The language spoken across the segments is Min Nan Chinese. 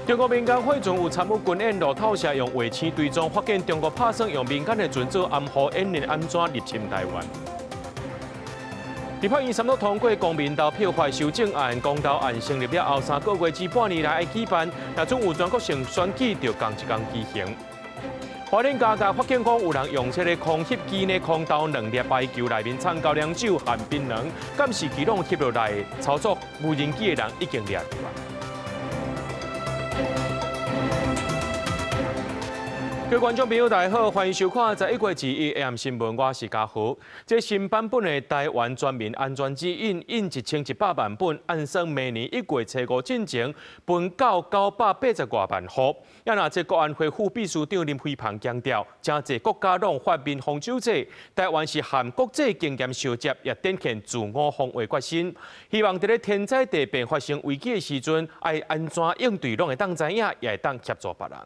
中國民間火船有參與軍演，路透社用衛星追蹤發現中國拍算用民間的船做暗號演練按怎入侵台灣。立法院三讀通過公民投票法修正案，公投案成立了後3個月至半年內愛舉辦，若準有全國性選舉，就仝一工舉行。花蓮嘉義發現講有人用這个空翕機呢空投兩粒排球內面摻高粱酒含檳榔，監視器攏翕落來，操作無人機的人已經掠著啊。各位觀眾朋友，大家好，歡迎收看11月21 AM 新聞，我是嘉豪。這新版本的台灣全民安全指引印1100萬本，按算明年1月初5進前分到980外萬戶。啊，若這國安會副秘書長林飛帆強調，誠濟國家攏發民防手冊，台灣是和國際經驗相接，也展現自我防衛決心。希望佇咧天災地變發生危機的時陣，愛按怎應對，攏會當知影，也會當協助別人。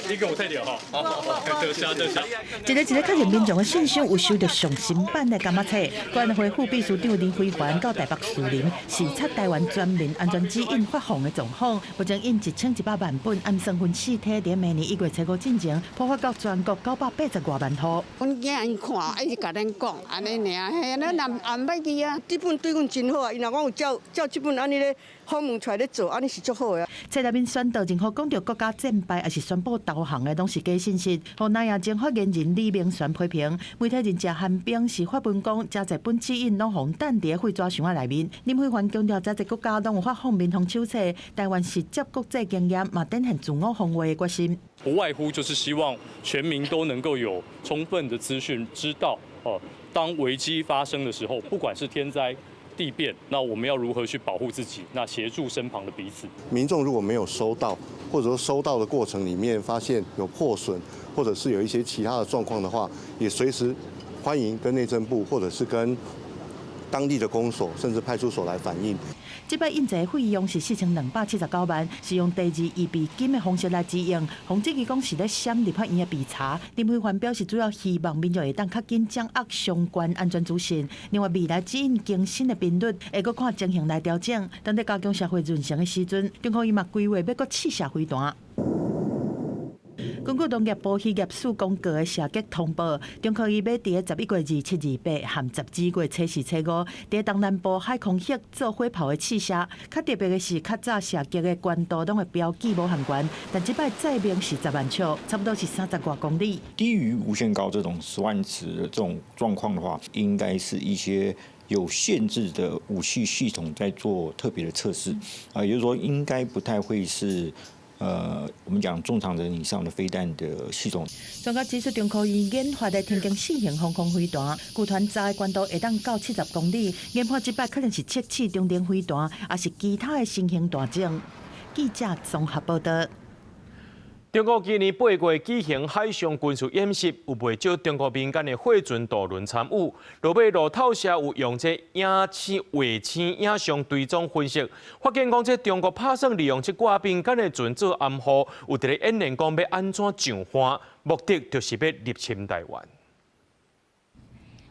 你給我退掉吼！多謝多謝。一个一个確認民眾的信箱有收著上新版的柑仔冊。國安會副秘書長林飛帆到台北士林視察台灣全民安全指引發放的狀況，目前印1100萬本，按算分四梯，佇明年1月初5進前，鋪發到全國980外萬戶。阮囝𪜶看，一直共咱講，按呢爾，嘿，咱也毋歹記啊。這本對阮真好啊，伊若講有照照這本按呢咧訪問出來咧做，按呢是足好的。冊內面宣導任何講著國家戰敗，抑是宣布投降的，攏是假信息。予南亞前發言人李明璇批評，媒體人謝寒冰是發文講，誠濟本指引攏予人擲佇廢紙箱仔內面。林飛帆強調，誠濟國家攏有發放民防手冊，台灣是接國際經驗，嘛展現自我防衛的決心。不外乎就是希望全民都能夠有充分的資訊，知道哦，當危機發生的時候，不管是天災地變，那我們要如何去保護自己？那協助身旁的彼此。民眾如果沒有收到，或者說收到的過程裡面發現有破損，或者是有一些其他的狀況的話，也隨時歡迎跟內政部或者是跟當地的公所，甚至派出所來反映。這擺印製費用是4279萬，是用第二預備金的方式來支應。馮志奇講是咧閃立法院的備查。林飛帆表示，主要希望民眾會當較緊掌握相關安全資訊。另外，未來指引更新的頻率會閣看情形來調整。當咧加強社會韌性的時陣，中科院嘛規劃欲閣試射飛彈。根據農業部漁業署公告的射擊通報，中科院欲佇11月27、28和12月初4、初五，佇東南部海空域做火炮的試射。較特別的是，較早射擊的高度攏會標記無限懸，但這擺載明是10萬尺，差不多是30外公里。低於無限高這種10萬尺的這種狀況的話，應該是一些有限制的武器系統在做特別的測試，啊，也就是說應該不太會是。我們講中長程以上的飛彈的系統。專家指出，中科院研發的天弓四型防空飛彈，據傳炸的高度會當到70公里。研判這擺可能是測試中程飛彈，抑是其他的新型彈種。記者綜合報道。中國今年8月舉行海上軍事演習，有袂少中國民間的貨船渡輪參與。落尾路透社有用這影星衛星影像追蹤分析，發現講這中國拍算利用這寡民間的船做暗號，有佇咧演練講欲按怎上岸，目的就是欲入侵台灣。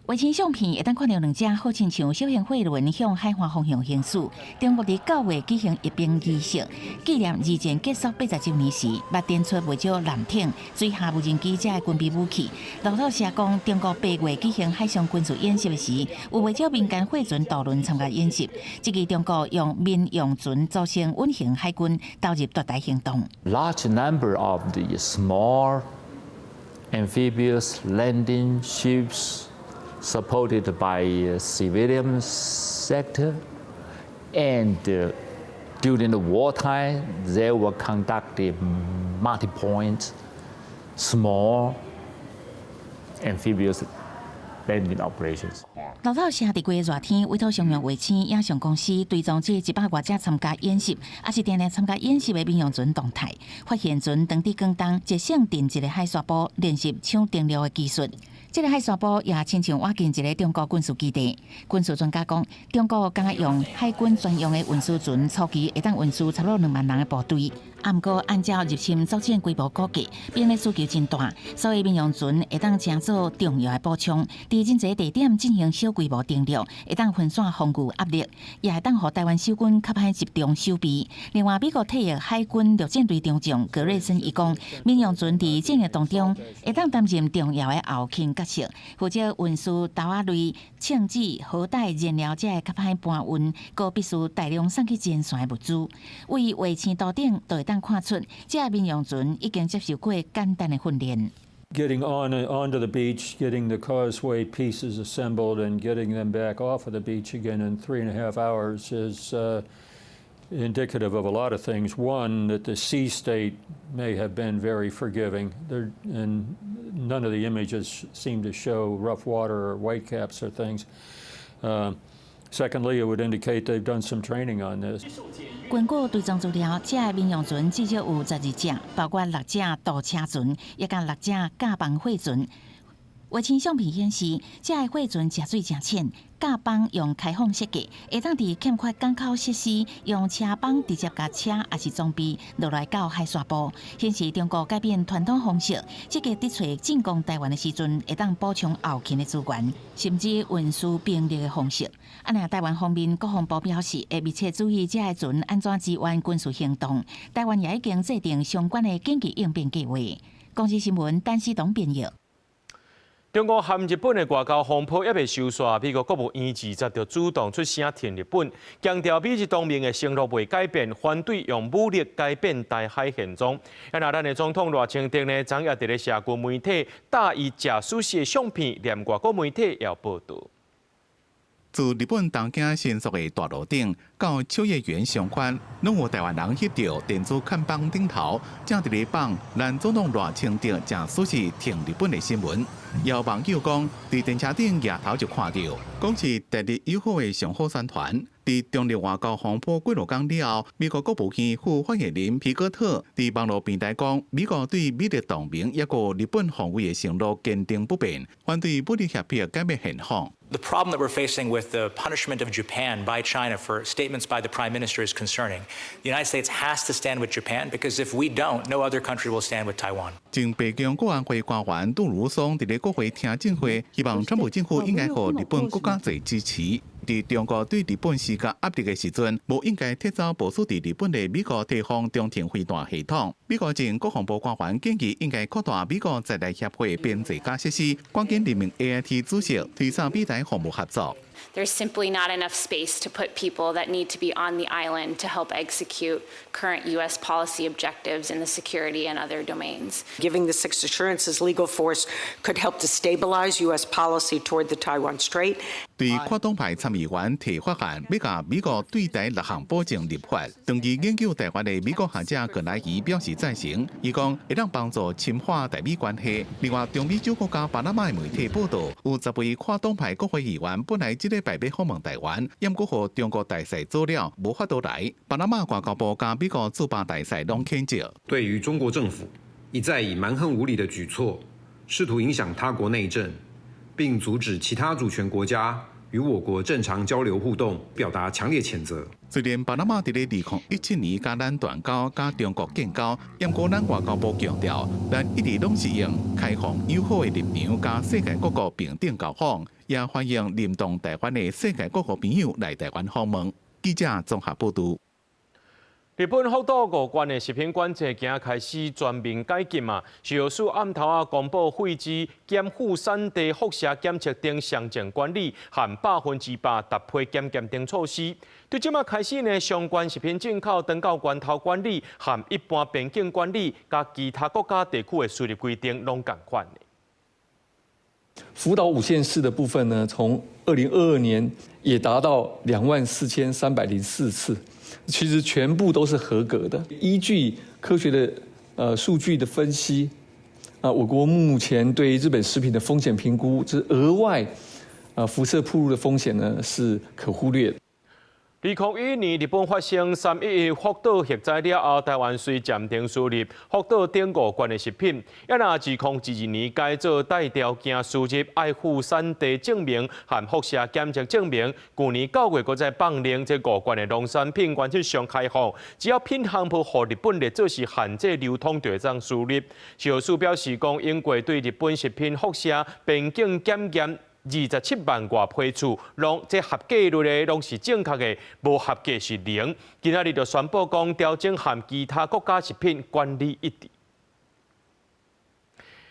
衛星相片會當看著兩隻好親像小型貨輪向海岸方向行駛。中國佇9月舉行閱兵儀式，紀念二戰結束80週年時，捌展出袂少艦艇、水下無人機這的軍備武器。路透社講，中國8月舉行海上軍事演習時，有袂少民間貨船渡輪參加演習。這支中國用民用船組成隱形海軍，投入奪台行動。 Large number of the small amphibious landing ships supported by civilian sector, and during the wartime they were conducting multi-point small amphibious landing operations. 路透社佇規个熱天委託商用衛星影像公司追蹤這100外隻參加演習，抑是定定參加演習的民用船動態，發現船當佇廣東一聖鎮一个海沙埔練習搶登陸的技術。這个海沙埔也親像倚近一个中國軍事基地。軍事專家講，中國敢若用海軍專用的運輸船，初期會當運輸差不多2萬人的部隊。毋過按照入侵作戰規模估計，兵力需求真大，所以民用船會當成做重要的補充。佇真濟地點進行小規模登陸，會當分散防禦壓力，也會當予台灣守軍較歹集中守備。另外，美國退役海軍陸戰隊中將格瑞森伊講，民用船佇戰役當中會當擔任重要的後勤角色，負責運輸豆仔類、銃子、砲彈、燃料，這个較歹搬運，閣必須大量送去前線的物資。對衛星圖頂就會當看出，這个民用船已經接受過簡單的訓練。 Getting onto the beach, getting the causeway pieces assembled, and getting them back off of the beach again in 3.5 hours is indicative of a lot of things. One, that the sea state may have been very forgiving. There, and none of the images seem to show rough water or whitecaps or things. Secondly, it would indicate they've done some training on this. 根據追蹤資料，這个民用船至少有12隻，包括六隻渡車船，以及六隻架幫貨船。衛星相片顯示，這个貨船食水誠淺，甲板用開放設計，會當佇欠缺港口設施，用車幫直接共車抑是裝備落來到海沙埔，顯示中國改變傳統方式，積極佇揣進攻台灣的時陣，會當補充後勤的資源，甚至運輸兵力的方式。啊，若台灣方面國防部表示，會密切注意這个船按怎支援軍事行動，台灣也已經制定相關的緊急應變計劃。公視新聞，陳思東編譯。中國和日本的外交風波猶未收煞，美國國務院20就主動出聲挺日本，強調美日同盟的承諾未改變，反對用武力改變台海現狀。啊，若咱的總統賴清德呢，昨夜佇咧社群媒體貼伊食壽司的相片，連外國媒體也有報導。自日本東京新宿的大路頂到秋葉原上寬，攏有台灣人翕著電子看板頂頭，正佇咧放咱總統賴清德食壽司挺日本的新聞。有網友講，佇電車頂蜈頭就看著，講是台日友好的上好宣傳。佇中日外交風波幾落工了後，美國國務院副發言人皮戈特佇網路平台講，美國對美日同盟抑閣日本防衛的承諾堅定不變，反對武力脅迫改變現況。 The problem that we're facing with the punishment of Japan by China for statements by the prime minister is concerning. The United States has to stand with Japan because if we don't, no other country will stand with Taiwan. 前白宮國安會官員杜魯松佇咧國會聽證會，希望川普政府應該予日本閣較濟支持。佇中國對日本施加壓力的時陣，無應該撤走部署佇日本的美國提防中程飛彈系統。美國前國防部官員建議，應該擴大美國在台協會編制佮設施，趕緊任命 AIT 主席，推動美台防務合作。 There's simply not enough space to put people that need to be on the island to help execute current U.S. policy objectives in the security and other domains. Giving the Six Assurances legal force could help to stabilize U.S. policy toward the Taiwan Strait. 對跨黨派參議員提法案，欲共美國對台六項保證立法。長期研究台灣的美國學者葛萊儀表示贊成，伊講會當幫助深化台美關係。另外，中美洲國家巴拿馬的媒體報道，有10位跨黨派國會議員本來這禮拜欲訪問台灣，毋過予中國大使阻了，無法度來。巴拿馬外交部佮美國駐巴大使攏譴責。對於中國政府一再以蠻橫無理的舉措，試圖影響他國內政，並阻止其他主權國家與我國正常交流互動，表達強烈譴責。雖然巴拿馬佇咧2017年佮咱斷交，佮中國建交，毋過咱外交部強調，咱一直攏是用開放友好的立場，佮世界各國平等交往，也歡迎認同台灣的世界各國朋友來台灣訪問。記者綜合報導。日本福島五縣的食品管制今仔開始全面解禁啊！食藥署暗頭仔公布廢紙減負產地輻射檢測等詳盡管理和100%搭配檢驗等措施。對這馬開始呢，相關食品進口、轉到源頭管理和一般邊境管理，佮其他國家地區的輸入規定攏仝款。福島5縣市的部分呢，從2022年也達到24,304次。其實全部都是合格的。依據科學的數據的分析，啊，我國目前對日本食品的風險評估，這額外啊輻射暴露的風險呢是可忽略的。2011年，日本發生3.11福島核災了後，台灣遂暫停輸入福島等五縣的食品。啊若2022年改做帶條件輸入，愛附產地證明和輻射檢測證明。舊年9月，閣再放令這五縣的農產品原則上開放，只要品項無予日本列做是限制流通，就會當輸入。食藥署表示講，英國對日本食品輻射邊境檢驗27萬外批次，攏這合格率咧攏是正確的，無合格是零。今仔日就宣布講調整和其他國家食品管理一致。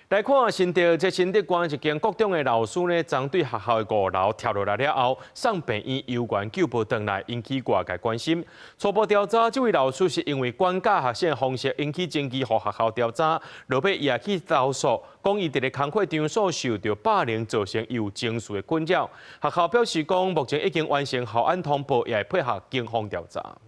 來看新竹，這新竹縣一間國中的老師呢，昨對學校的五樓跳落來了後，送病院猶原救無轉來，引起外界關心。初步調查，這位老師是因為管教學生的方式引起爭議，予學校調查，落尾也去投訴，講伊佇咧工課場所受著霸凌，造成伊有情緒的困擾。學校表示講，目前已經完成校安通報，也會配合警方調查。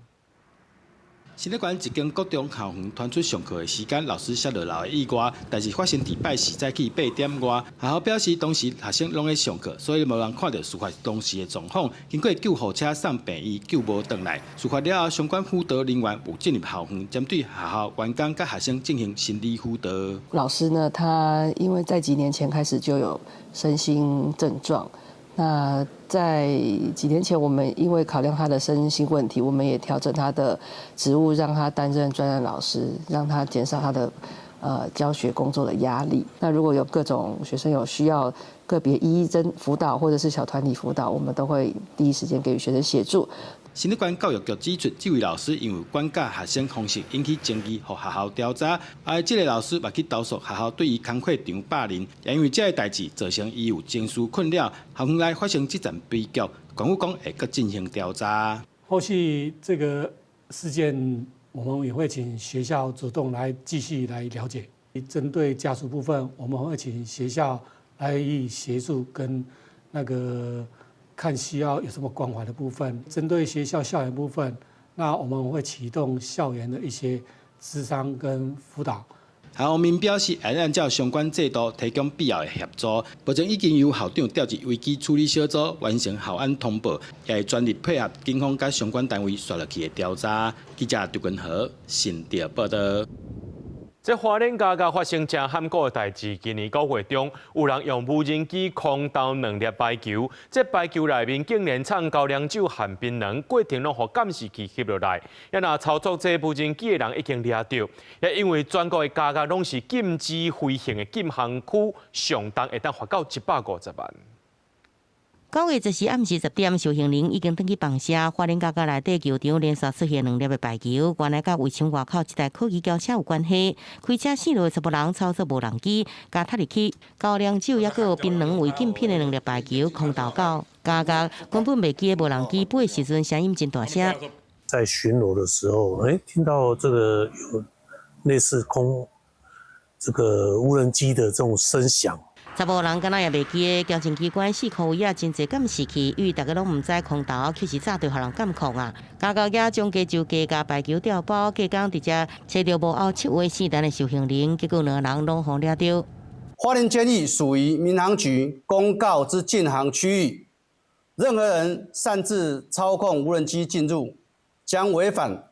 新竹縣一間國中校園傳出上課的時間，老師摔落樓的意外，但是發生佇拜四早起8點外。學校表示，當時學生攏咧上課，所以無人看著事發當時的狀況。經過救護車送病院，救無轉來。事發了後，相關輔導人員有進入校園，針對學校員工佮學生進行心理輔導。老師呢，他因為在幾年前開始就有身心症狀。那在幾年前，我們因為考量他的身心問題，我們也調整他的職務，讓他擔任專任老師，讓他減少他的教學工作的壓力。那如果有各種學生有需要個別一一針輔導，或者是小團體輔導，我們都會第一時間給予學生協助。新竹縣教育局指出，這位老師因為管教學生方式引起爭議，予學校調查。啊，這个老師嘛去投訴學校對伊工課場霸凌，也因為這个代誌造成伊有情緒困擾。校園內發生這場悲劇，縣府講會閣進行調查。後續這個事件，我們也會請學校主動來繼續來了解。針對家屬部分，我們會請學校來予以協助跟那個。看需要有什麼關懷的部分，針對學校校園部分，那我們會啟動校園的一些諮商跟輔導。校方面表示，會按照相關制度提供必要的協助。目前已經由校長調集危機處理小組完成校安通報，也會全力配合警方佮相關單位紲落去的調查。記者張根和新竹報導。這花蓮加嘉發生誠罕過的代誌，今年9月中，有人用無人機空投兩粒排球，這排球內面竟然藏高粱酒和檳榔，過程攏予監視器翕落來。啊若操作這無人機的人已經掠著，也因為全國的加嘉攏是禁止飛行的禁航區，上重會當罰到150萬。9月10日暗時10點，受刑人已經轉去放舍。花蓮加嘉內底球場連續出現兩粒的排球，原來佮圍牆外口這台可疑轎車有關係。開車四路的查埔人操作無人機，共踢入去高粱酒抑閣有檳榔違禁品的兩粒排球空投到加嘉，根本袂記得無人機飛的時陣聲音真大聲。在巡邏的時候，欸，聽到這個有類似空這個無人機的這種聲響。查埔人敢若也袂記得，矯正機關四箍位仔真濟監視器，因為逐家攏毋知空投其實早就予人監控啊。加嘉也將加州加加排球調包，隔工佇遮揣著幕後策劃聖誕的受刑人，結果兩个人攏予掠著。花蓮監獄屬於民航局公告之禁航區域，任何人擅自操控無人機進入，將違反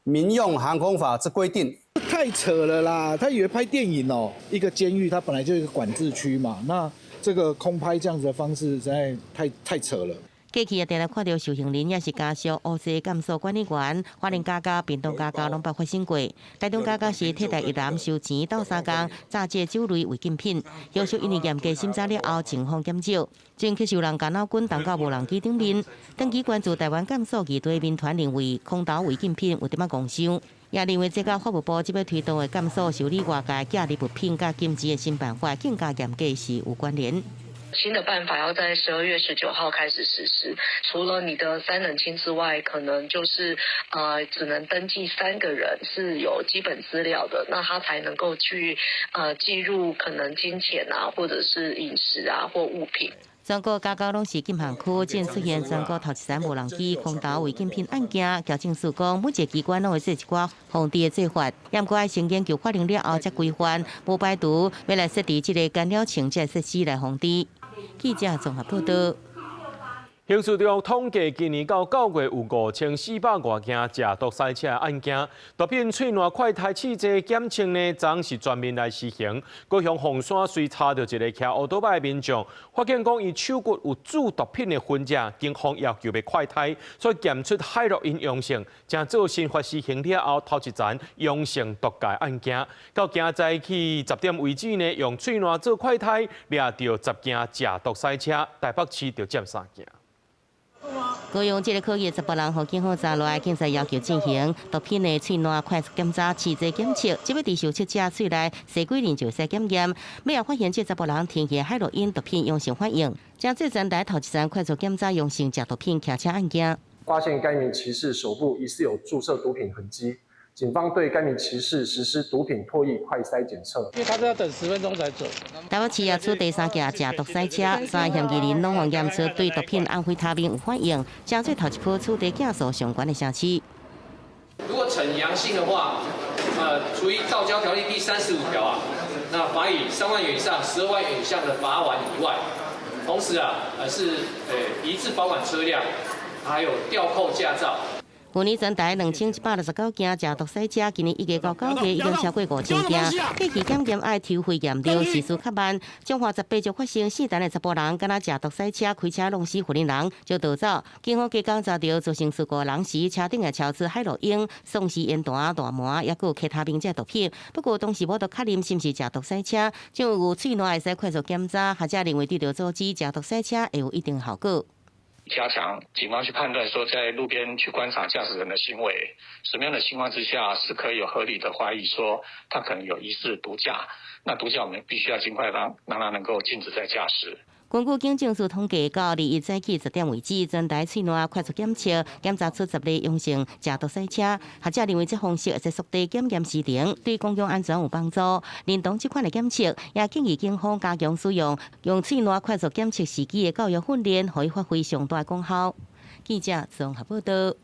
民用航空法之規定。太扯了啦！他以為拍電影哦，一個監獄它本來就一個管制區嘛，那這個空拍這樣子的方式實在太扯了。過去也定定看著受刑人，抑是家屬、烏西監所管理員，花蓮加嘉、屏東加嘉攏捌發生過。台中加嘉是替代役男收錢鬥相共，詐借酒類違禁品，後續因為嚴格審查了後，情況減少。前去受人共腦棍投到無人機頂面，長期關注臺灣監所議題民團認為空投違禁品有點仔戇想，也認為這佮法務部這擺推動的監所受理外界寄入物品佮禁止的新辦法更加嚴格是有關聯。新的辦法要在12月19號開始實施，除了你的三人親之外，可能就是只能登記三個人是有基本資料的，那他才能夠去記錄可能金錢啊，或者是飲食啊或物品。全國加嘉攏是禁航區，正出現全國頭一單無人機空投違禁品案件。矯正署講，每一个機關攏會做一寡防治的做法，也毋過愛先研究法令了後才規範，無排除欲來設置這个干擾槍這个設施來防治。記者綜合報導。刑事局統計，今年到9月有5400外件食毒賽車案件，毒品喙瀾快篩試劑檢測呢，昨是全面來實行。高雄鳳山隨查到一个騎烏多擺的民眾，發現講伊手骨有注毒品的痕跡，警方要求欲快篩，所以檢出海洛因陽性，成做新法施行了後，頭一層陽性毒駕案件。到今早起10點為止呢，用喙瀾做快篩，掠著10件食毒賽車，台北市就佔3件。高雄這个可疑查埔人，予警方查落來，警察要求進行毒品的喙瀾快速檢查、試劑檢測，這擺佇受測者喙內洗幾輪就會使檢驗。尾後發現這查埔人吞下海洛因毒品陽性反應，這做全台頭一層快速檢查陽性食毒品騎車案件。發現該名騎士手部疑似有注射毒品痕跡。警方對該名騎士實施毒品唾液快篩檢測，因為他都要等10分鐘才走。台北市也出第三件食毒賽車，三个嫌疑人攏予驗出對毒品安非他命有反應，成做頭一波取締件數上懸的城市。如果呈陽性的話，處於道交條例第35條啊，那罰以3萬元以上12萬元以下的罰鍰以外，同時啊，是移置保管車輛，還有吊扣駕照。去年全台2169件食毒賽車，今年1月到9月已經超過5000件。過去檢驗愛抽血驗尿時數較慢，彰化18就發生四單的查埔人，敢若食毒賽車開車弄死婦人人，就逃走。警方加工查著造成事故人時，車頂會超出海洛因、喪屍煙彈、大麻，抑閣有 K 他命這毒品。不過當時無得確認是毋是食毒賽車，就有喙瀾會使快速檢查，學者認為對著阻止食毒賽車會有一定效果。加強警方去判斷，說在路邊去觀察駕駛人的行為，什麼樣的情況之下是可以有合理的懷疑，說他可能有疑似毒駕。那毒駕我們必須要盡快讓他能夠禁止再駕駛。根據警政署統計，到21早起10點為止，全台喙瀾快速檢測檢查出10例陽性食毒賽車。學者認為這方式會使縮短檢驗時程，對公共安全有幫助。連同這款的檢測，也建議警方加強使用用喙瀾快速檢測司機的教育訓練，予伊發揮上大功效。記者綜合報道。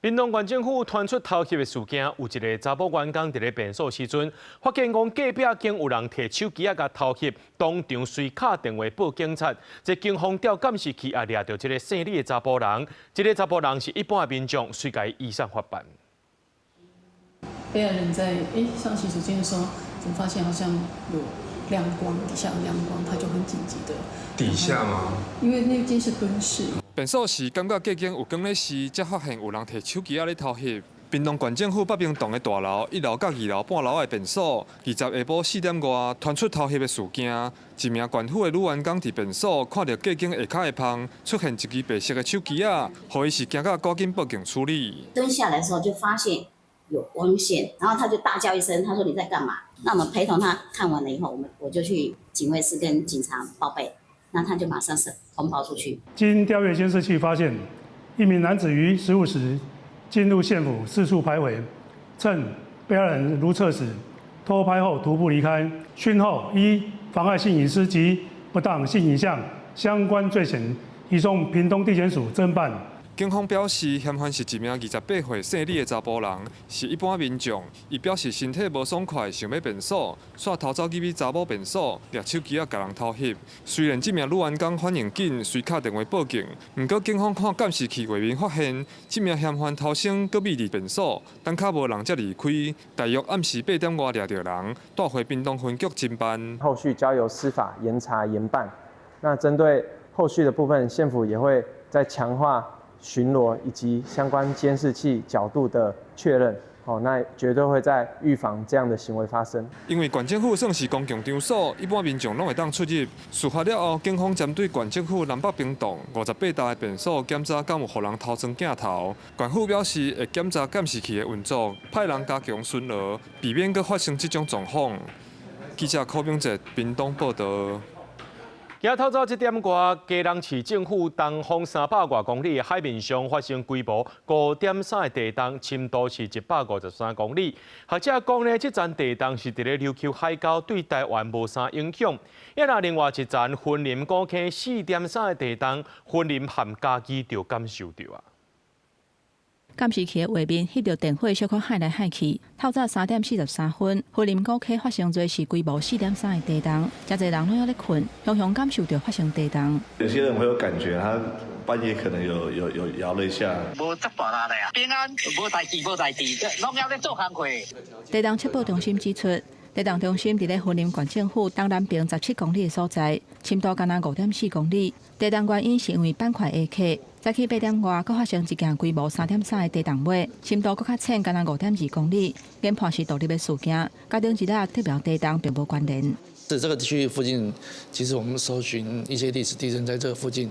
屏東縣政府傳出偷翕的事件，有一个查某員工佇咧便所時陣，發現講隔壁間有人提手機仔共偷翕，當場隨敲電話報警察。這警方調監視器也掠著這个姓李的查埔人，這个查埔人是一般的民眾，隨共移送法辦。被害人在上洗手間的時候，怎麼發現好像有亮光，底下有亮光，他就很緊急的。底下嗎？因為那間是蹲式。便所時感覺隔間有光咧時，才發現有人提手機仔咧偷翕。屏東縣政府北平棟的大樓一樓佮二樓半樓的便所，20下晡4點外傳出偷翕的事件。一名縣府的女員工佇便所看著隔間下跤的縫出現一支白色的手機仔，予伊是驚甲趕緊報警處理。蹲下來的時候就發現有光線，然後他就大叫一聲，他說你在幹嘛？那我們陪同他看完了以後，我就去警衛室跟警察報備。那他就馬上是通報出去。經調閱監視器發現，一名男子於15時進入縣府四處徘徊，趁被害人如廁時偷拍後徒步離開。訊後依妨害性隱私及不當性影像相關罪嫌，移送屏東地檢署偵辦。警方表示，嫌犯是一名28歲姓李的查埔人，是一般民眾。伊表示身體無爽快，想欲便所，煞偷走入去查某便所，掠手機仔共人偷翕。雖然這名女員工反應緊，隨敲電話報警，毋過警方看監視器畫面發現，這名嫌犯頭先閣覕佇便所，等較無人才離開。大約暗時8點外掠著人，帶回屏東分局偵辦。後續交由司法嚴查嚴辦。那針對後續的部分，縣府也會再強化巡邏以及相關監視器角度的確認，哦，那絕對會再預防這樣的行為發生。因為縣政府算是公共場所，一般民眾攏會當出入。事發了後，警方針對縣政府南北平棟58棟的便所檢查，敢有予人偷裝鏡頭。縣府表示會檢查監視器的運作，派人加強巡邏，避免閣發生這種狀況。記者柯明哲屏東報道。今透早7點外，基隆市政府東方300外公里的海面上發生規模5.3的地動，深度是153公里。學者講呢，這層地動是佇咧琉球海溝，對台灣無啥影響。啊，另外一層雲林古坑4.3的地動，雲林和嘉義就感受著啊。監視器的畫面翕著電火小可揩來揩去。透早3點43分，雲林古溪發生跩是規模4.3的地動，誠濟人攏猶咧睏，雄雄感受著發生地動。有些人會有感覺，他半夜可能有搖了一下。無這大力啊，平安無代誌無代誌，攏猶咧做工課。地動測報中心指出，地動中心佇咧雲林縣政府東南邊17公里的所在，深度干焦5.4公里。地動原因是因為板塊下磕，早起8點外，閣發生一件規模3.3的地動尾，深度閣較淺，干焦5.2公里。研判是獨立的事件，佮頂一日特別地動並無關聯。在這個區域附近，其實我們搜尋一些歷史地震，在這個附近。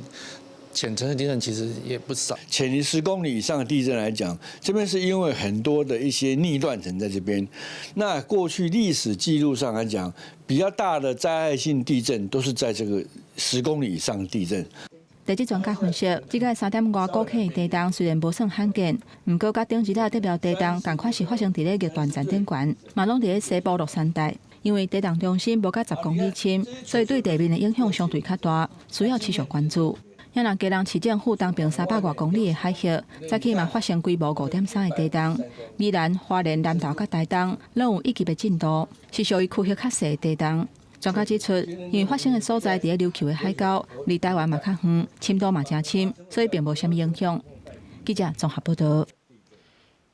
淺層的地震其實也不少。淺於10公里以上的地震來講，這邊是因為很多的一些逆斷層在這邊。那過去歷史記錄上來講，比較大的災害性地震都是在這個十公里以上的地震。地質專家分析，這個3點外古坑的地動雖然無算罕見，毋過佮頂一日特別地動仝款是發生佇咧逆斷層頂懸，嘛攏佇咧西部樂山帶。因為地動中心無佮10公里深，所以對地面的影響相對較大，需要持續關注。遐若基隆市政府東邊300外公里的海峽，早起嘛發生規模5.3的地動，宜蘭、花蓮、南投佮台東攏有一級的震度，是屬於區域較細的地動。專家指出，因為發生的所在佇咧琉球的海溝，離台灣嘛較遠，深度嘛誠深，所以並無啥物影響。記者綜合報導。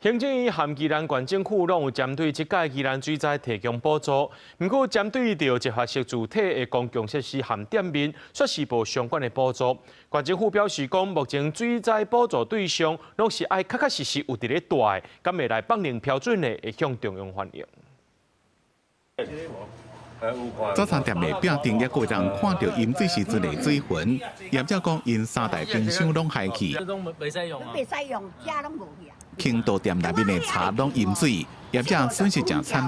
行政院和宜蘭縣政府攏有針對這屆宜蘭水災提供補助，毋過針對著集合式住體的公共設施和店面，卻是無相關的補助。縣政府表示講，目前水災補助對象攏是愛確確實實有佇咧住的，敢會來放零標準的，會向中央反映。早餐店的壁頂猶閣有人看著淹水時陣的水痕，業者講𪜶三台冰箱攏害去，袂使用，袂使用，遮攏無去啊。傾倒店內面的茶攏淹水，業者損失誠慘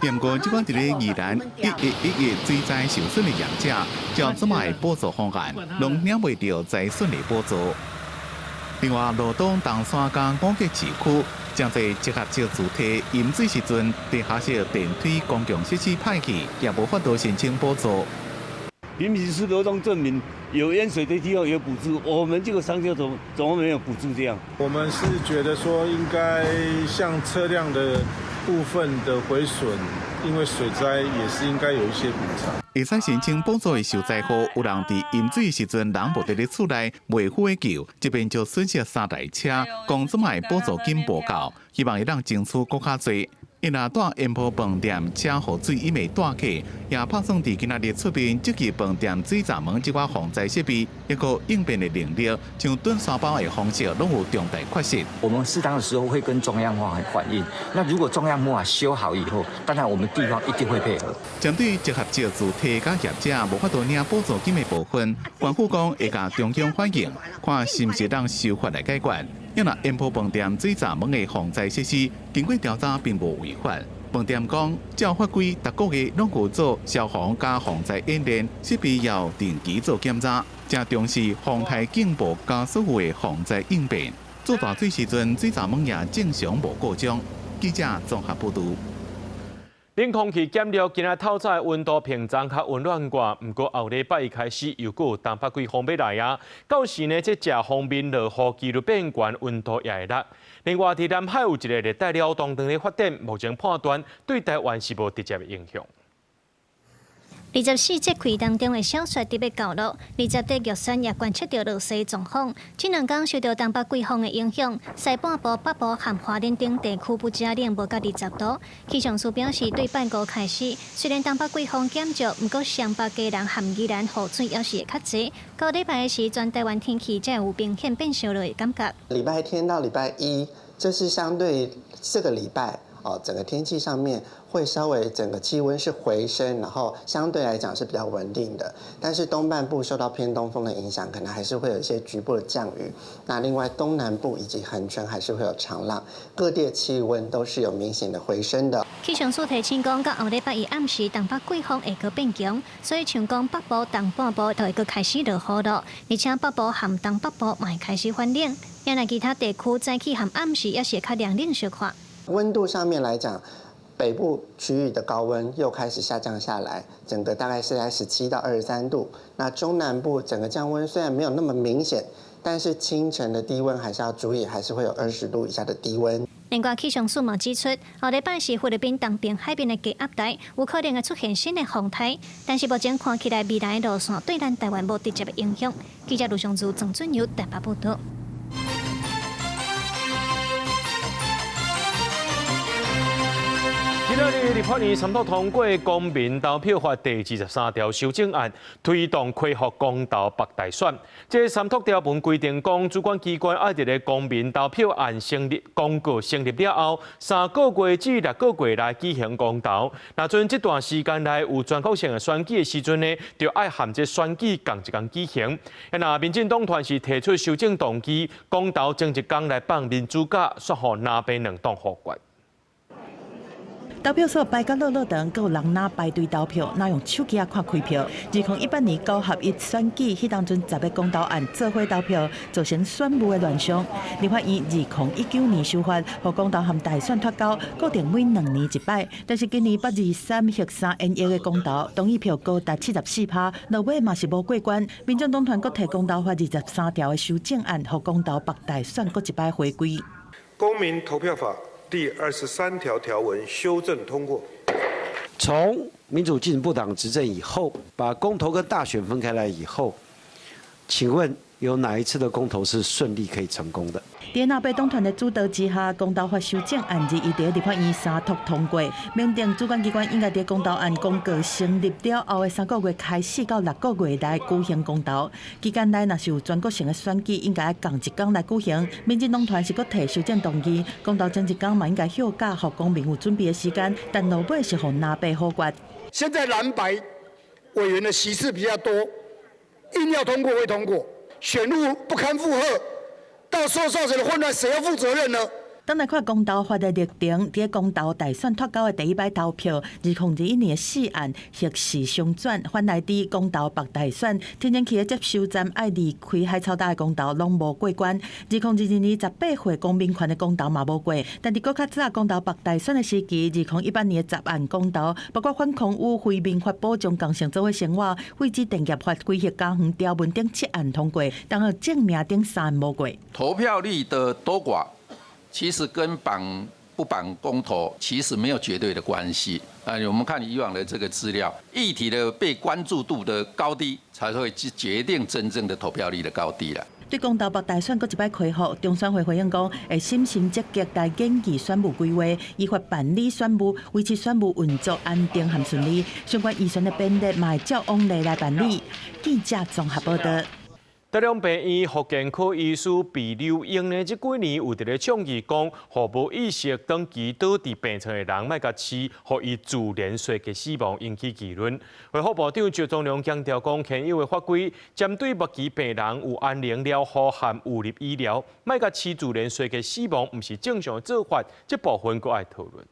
重。毋過，這款佇咧宜蘭1111水災受損的業者，照這擺的補助方案，攏領袂著災損的補助。另外，羅東冬山佮五結市區，誠濟集合式住宅淹水時陣，地下室電梯公共設施歹去，也無法度申請補助。明明是羅東鎮民有淹水的地方有補助，我們這個商家怎麼沒有補助這樣？我們是覺得說應該像車輛的部分的毀損，因為水災也是應該有一些補償。會使申請補助的受災戶，有人佇淹水時陣人無佇咧厝內，袂赴會救，這邊就損失三台車，講這擺補助金無夠，希望會當爭取閣較濟。𪜶若蹛延波飯店車予水淹的蹛客，也拍算佇今仔日出面積極飯店水閘門這款防災設備，抑閣應變的能力，像燉沙包的方式，攏有重大缺失。我們適當的時候會跟中央反映，那如果中央無法修好以後，當然我們地方一定會配合。針對集合式住宅佮業者無法度領補助金的部分，縣府講會共中央反映，看是毋是當修法來解決。抑若延波飯店水閘門的防災設施，經過調查並無違法。飯店講，照法規，逐個月攏有做消防佮防災演練，設備要定期做檢查，誠重視防台警報佮所有的防災應變。做大水時陣，水閘門也正常無故障。記者綜合報導。冷空氣減弱，今仔透早的溫度平常較溫暖寡。毋過後禮拜一開始又閣有東北季風欲來啊！到時呢，這食鋒面落雨機率變懸，溫度也會落。另外，佇南海有一个熱帶擾動正咧發展，目前判斷對台灣是無直接的影響。 24節氣當中的小雪特別到落，20日玉山也觀測著落雪狀況。這兩工受著東北季風的影響，西半部、北部和花蓮等地區不只冷無到20度。氣象署表示，對拜五開始，雖然東北季風減弱，毋過雙北、基隆和宜蘭雨水猶是會較濟。到禮拜時，全台灣天氣才會有明顯變燒熱的感覺。禮拜天到禮拜一，這是相對這個禮拜哦，整個天氣上面會稍微整個氣溫是回升，然後相對來講是比較穩定的。但是東半部受到偏東風的影響，可能還是會有一些局部的降雨。那另外東南部以及恆春還是會有長浪，各地的氣溫都是有明顯的回升的。氣象署提醒講，到後禮拜一暗時，東北季風會閣變強，所以像講北部、東半部就會閣開始落雨囉，而且北部和東北部嘛會開始反冷。另外其他地區早起和暗時也是會較涼冷小可。溫度上面來講，北部區域的高溫又開始下降下來，整個大概是在17到23度。那中南部整個降溫雖然沒有那麼明顯，但是清晨的低溫還是要注意，還是會有20度以下的低溫。另外，氣象署嘛指出，後禮拜是菲律賓東邊海面的低壓帶，有可能會出現新的風台，但是目前看起來未來的路線對咱台灣無直接的影響。記者盧尚如、鄭俊友台北報道。今仔日立法院三讀通過公民投票法第23條修正案，推動恢復公投北大選。這三讀條文規定講，主管機關愛佇咧公民投票案成立公告成立了後，3個月至6個月內舉行公投。若準這段時間內有全國性的選舉的時陣呢，就愛含這選舉仝一工舉行。若民進黨團是提出修正動議，公投前一工來放民主假，煞予藍白兩黨否決。投票所排甲落落長，閣有人若排隊投票，若用手機仔看開票。2018年九合一選舉，彼當陣10个公投案做伙投票，造成選務的亂象。立法院2019年修法，予公投和大選脫鈎，固定每2年一擺。但是今年八二三核三延役的公投，同意票高達74%，落尾嘛是無過關。民眾黨團閣提公投法23條的修正案，予公投北大選閣一擺回歸。公民投票法第23條條文修正通過。從民主進步黨執政以後，把公投跟大選分開來以後，請問有哪一次的公投是順利可以成功的？佇藍白黨團的主導之下，公投法修正案日伊佇立法院三讀通過，明定主管機關應該佇公投案公告成立了後的3個月開始到6個月內舉行公投，期間內若是有全國性的選舉，應該仝一工來舉行。民進黨團是閣提修正動議，公投前一工嘛應該休假，予公民有準備的時間，但落尾是予藍白否決。現在藍白委員的席次比較多，硬要通過會通過，選務不堪負荷。到時候造成的混亂，誰要負責任呢？當來看公投法的歷程，佇公投大選脫鈎的第一擺投票，2021年的四案核四雙轉，反來佇公投北大選，天然氣的接收站愛離開海草島的公投攏無過關。2022年18歲公民權的公投嘛無過，但佇閣較早公投北大選的時期，2018年的十案公投，包括反空污、非民法保障共性做伙生活、廢止電業法、規劃家園條文等七案通過，但予正名等三案無過。投票率的多寡，其實跟綁不綁公投其實沒有絕對的關係。啊，我們看以往的這個資料，議題的被關注度的高低，才會決定真正的投票率的高低啦。對公投北大選閣一擺開放，中選會回應講，會審慎積極來研議選務規劃，依法辦理選務，維持選務運作安定和順利。相關預算的編列嘛會照往例來辦理。記者綜合報道。德隆病院復健科醫師畢柳英呢，這幾年有佇咧倡議講，予無意識長期倒佇病床的人，莫共飼，予伊自然衰竭死亡，引起議論。衛福部長趙宗良強調講，現有的法規針對末期病人有安寧療護和預立醫療，莫共飼自然衰竭死亡，毋是正常的做法，這部分閣愛討論。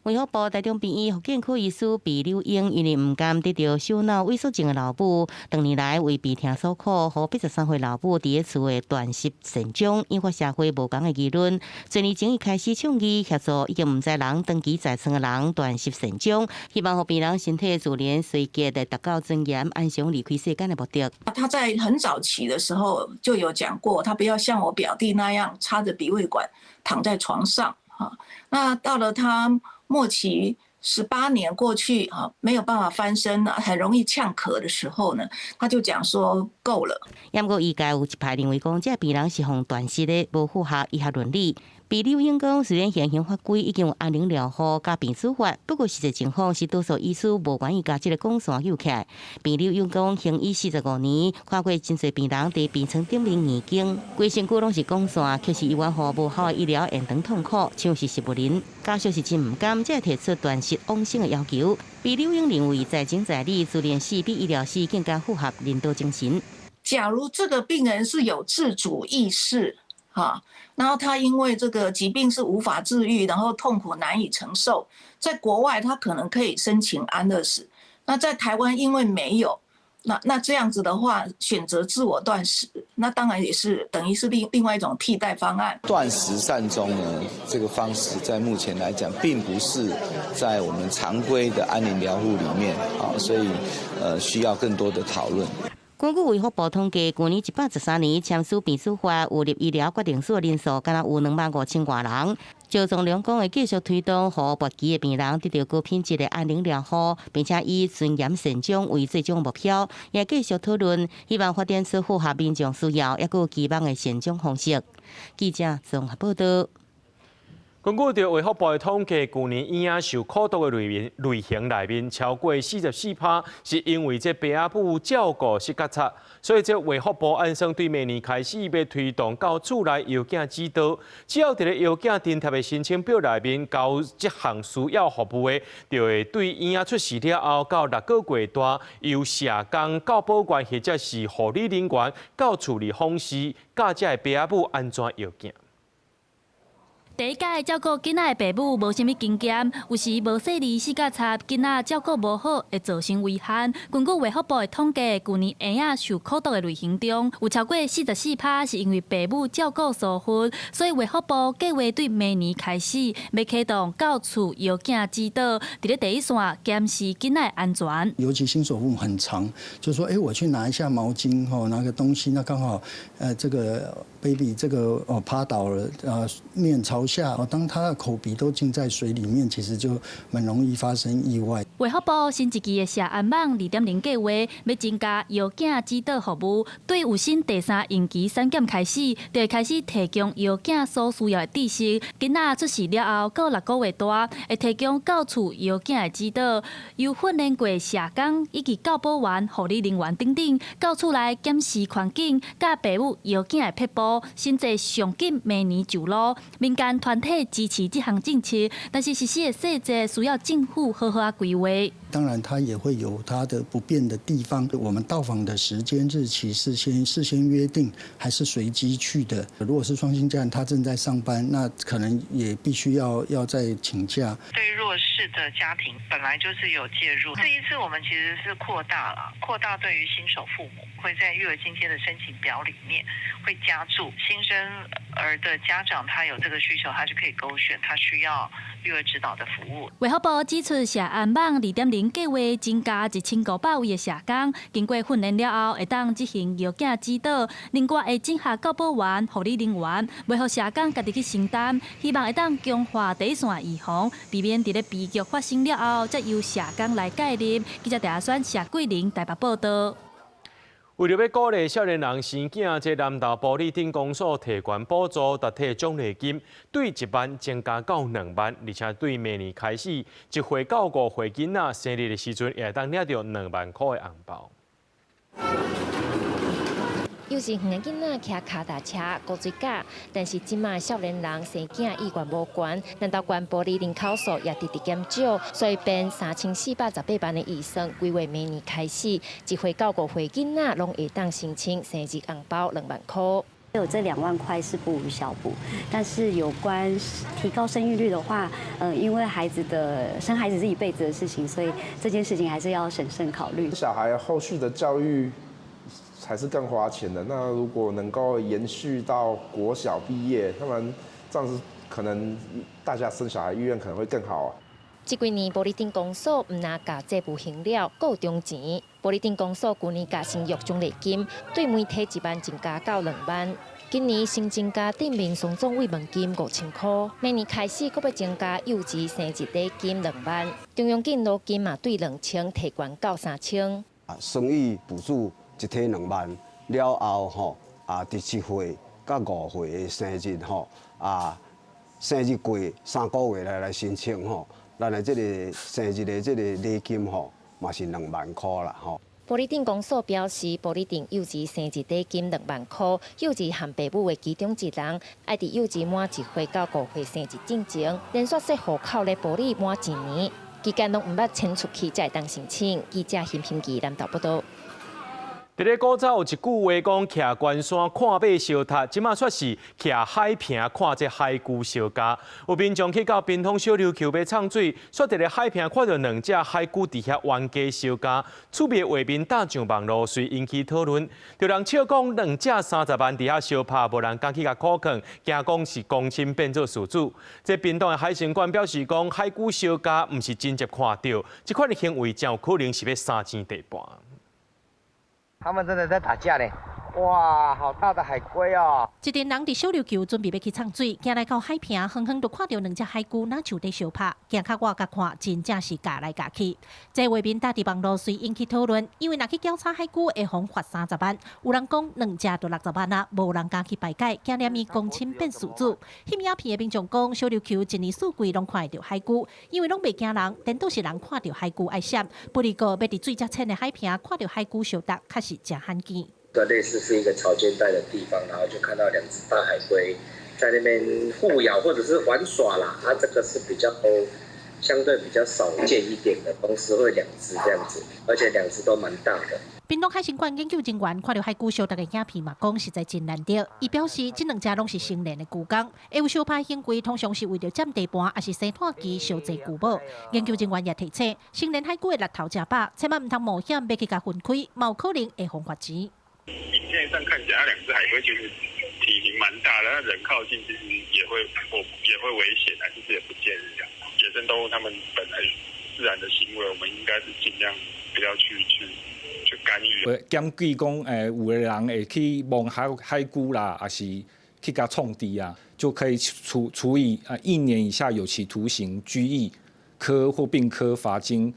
衛福部台中病院復健科醫師畢柳英，因為毋甘得著小腦萎縮症的老母，多年來為病痛所苦，予83歲老母佇咧厝的斷食善終，引發社會無仝的議論。幾年前，伊開始倡議協助已經毋知人長期在床的人斷食善終，希望予病人身體自然衰竭來達到尊嚴、安詳離開世間的目的。他在很早期的時候就有講過，他不要像我表弟那樣插着鼻胃管躺在床上。那到了他末期18年過去，哈，沒有辦法翻身，很容易嗆咳的時候呢，他就講說夠了。毋過醫界有一派認為講，這病人是予斷食的，無符合醫學倫理。畢柳英講，雖然現行法規已經有安寧療護佮病死法，不過實際情況是多數醫師無願意共這個鋼線揪起來。畢柳英講，行醫45年，看過真濟病人佇病床頂面硬頸，規身軀攏是鋼線，卻是猶原予無效的醫療延長痛苦，像是食物鏈。家屬是真毋甘，才會提出斷食往生的要求。畢柳英認為，在情在理，自然死比醫療死更加符合人道精神。假如這個病人是有自主意識，哈，然後他因為這個疾病是無法治癒，然後痛苦難以承受，在國外他可能可以申請安樂死。那在台灣因為沒有，那這樣子的話，選擇自我斷食，那當然也是等於是另外一種替代方案。斷食善終呢，這個方式在目前來講，並不是在我們常規的安寧療護裡面，啊，所以需要更多的討論。根據衛福部統計，舊年113年簽署病死法有入醫療決定書的人數，敢若有25,000外人。趙宗龍講會繼續推動，予末期的病人得著高品質的安寧療護，並且以尊嚴善終為最終目標。也繼續討論，希望發展出符合民眾需要，抑閣有期望的善終方式。記者綜合報道。根據著衛福部的統計，舊年嬰仔受苦毒的類型內面，超過44%是因為這爸仔母照顧失覺察，所以這衛福部按算對明年開始欲推動到厝內藥囝指導，只要佇咧藥囝張貼的申請表內面交這項需要服務的，就會對嬰仔出世了後到6個月大，由社工、教保員或者是護理人員到厝裡訪視，教這个爸仔母按怎藥囝。第一擺照顧囡仔的爸母無啥物經驗，有時無細膩四角插，囡仔照顧無好，會造成遺憾。根據衛福部的統計，舊年嬰仔受苦毒的類型中，有超過44%是因為爸母照顧疏忽，所以衛福部計劃對明年開始，欲啟動到厝藥囝指導，佇咧第一線監視囡仔的安全。尤其新手父母很常，就說：欸，我去拿一下毛巾，吼，拿個東西，那剛好，這個 baby 這個哦趴倒了，面朝下，哦，當他的口鼻都浸在水裡面，其實就蠻容易發生意外。衛福部新一期的社安網2.0計劃，欲增加藥囝指導服務，對有新第三孕期產檢開始，就會開始提供藥囝所需要的知識。囡仔出世了後，到6個月大，會提供到厝藥囝的指導，由訓練過社工以及教保員、護理人員等等，到厝內檢視環境，佮爸母藥囝的撇步，甚至上緊明年上路。民間團體支持這項政策，但是實施的細節需要政府好好仔規劃。當然，它也會有它的不便的地方。我們到訪的時間日期是先事先約定，還是隨機去的？如果是雙薪家庭，他正在上班，那可能也必須要再請假。對弱勢的家庭本來就是有介入，這一次我們其實是擴大了，擴大對於新手父母會在育兒津貼的申請表裡面會加注新生兒的家長，他有這個需求，他就可以勾選他需要育兒指導的服務。衛福部指出，社安網2.0計劃增加1500位的社工，經過訓練了後，會當執行藥囝指導。另外會整合教保員、護理人員，袂予社工家己去承擔，希望會當強化第一線預防，避免佇咧悲劇發生了後，才由社工來介入。記者鄭阿選、謝桂玲台北報道。為著欲鼓勵少年人生囝，這南投埔里鎮公所提懸補助，集體獎勵金對1萬增加到2萬，而且對明年開始，1歲到5歲囡仔生日的時陣，也會當領著2萬箍的紅包。幼稚園的囡仔騎跤踏車、高水架，但是這馬少年人生囝意願無懸，南投縣埔里人口數也直直減少，所以編3488萬的預算，規劃明年開始，1歲到5歲囡仔攏會當申請生日紅包2萬箍。有這2萬塊是不無小補，但是有關提高生育率的話，因為孩子的生孩子是一輩子的事情，所以這件事情還是要審慎考慮。小孩後續的教育才是更花錢的。那如果能夠延續到國小畢業，他們這樣子可能大家生小孩意願可能會更好啊。這幾年埔里鎮公所毋但共債務還了，閣有重錢。埔里鎮公所舊年共生育獎勵金對每提1萬增加到2萬，今年新增加鎮民雙總慰問金5000箍，明年開始閣欲增加幼稚生日禮金2萬，中央敬老金嘛對2000提懸到3000。生育補助一提2萬了後吼，佇1歲到5歲的生日吼，生日過3個月來申請吼。咱的這个生日的這个禮金吼，嘛是2萬箍啦吼。埔里鎮公所表示，埔里鎮幼兒生日禮金2萬箍，幼兒含爸母的其中一人，愛佇幼兒滿1歲到5歲生日進前，連續設戶口咧埔里滿一年，期間攏毋捌遷出去，才會當申請。記者邢平記南投報道。佇咧古早有一句話講，徛關山看馬相踢，這馬卻是徛海坪看這海龜相咬。有民眾去到屏東小琉球欲沖水，卻佇咧海坪看著兩隻海龜佇遐冤家相咬，趣味畫面貼上網路，隨引起討論。有人笑講兩隻30萬佇遐相拍，無人敢去共苦勸，驚講是公親變做事主。這屏東的海生館表示講，海龜相咬毋是真正看著，這款的行為真有可能是欲三更地半。他們真的在打架呢！哇，好大的海龜哦！一陣人佇小琉球準備欲去沖水，行來到海坪，遠遠就看著兩隻海龜若像咧相拍，行較倚共看，真正是咬來咬去。這畫面搭佇網路隨引起討論，因為若去絞叉海龜會予罰30萬，有人講兩隻就60萬啊，無人敢去排解，驚連伊公親變事主。翕影片的民眾講，小琉球一年四季攏看會著海龜，因為攏袂驚人，顛倒是人看著海龜愛閃。不過，欲佇水遮淺的海坪看著海龜相鬥，確實誠罕見。個類似是一個潮間帶的地方，然後就看到兩隻大海龜在那邊互咬或者是玩耍啦。它這個是比較相對比較少見一點的，同時會兩隻這樣子，而且兩隻都蠻大的。屏東海生館研究人員看著海龜相鬥的影片嘛，講實在真難得。伊表示，這兩隻攏是成年的龜公，會有相拍行為，通常是為著佔地盤，抑是生湠期相爭龜母。研究人員也提醒，成年海龜的力頭誠飽，千萬毋通冒險欲去共分開，嘛有可能會予罰錢。影片上看起來，兩隻海龜其實體型蠻大的，那人靠近其實也會危險啊，其實也不建議啊。野生動物它們本來自然的行為，我們應該是盡量不要去干預。檢舉講，有的人會去摸海龜啦，抑是去共創治啊，就可以處以1年以下有期徒刑、拘役、科或併科罰金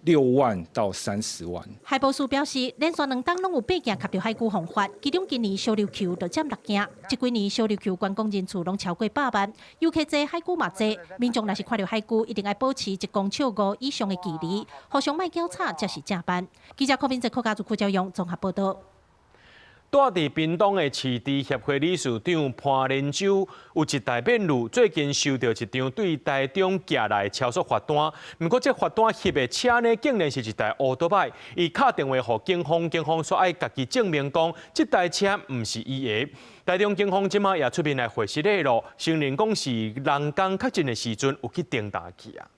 6萬到30萬。海保署表示，連續2冬攏有8件吸著海龜予罰，其中今年小琉球就佔6件。這幾年小琉球觀光人次攏超過100萬，遊客濟，海龜嘛濟。民眾若是看著海龜，一定愛保持1公尺5以上的距離，互相莫交叉才是正範。記者柯明哲、柯家族、柯教勇綜合報道。住佇屏東的飼豬協會理事長潘連洲有一台免路，最近收到一張對台中寄來超速罰單。毋過這罰單翕的車呢，竟然是一台烏多擺。伊敲電話予警方，警方煞愛家己證明講，這台車毋是伊的。台中警方這馬也出面來回釋的咯，承認講是人工確認的時陣有去叮當去啊。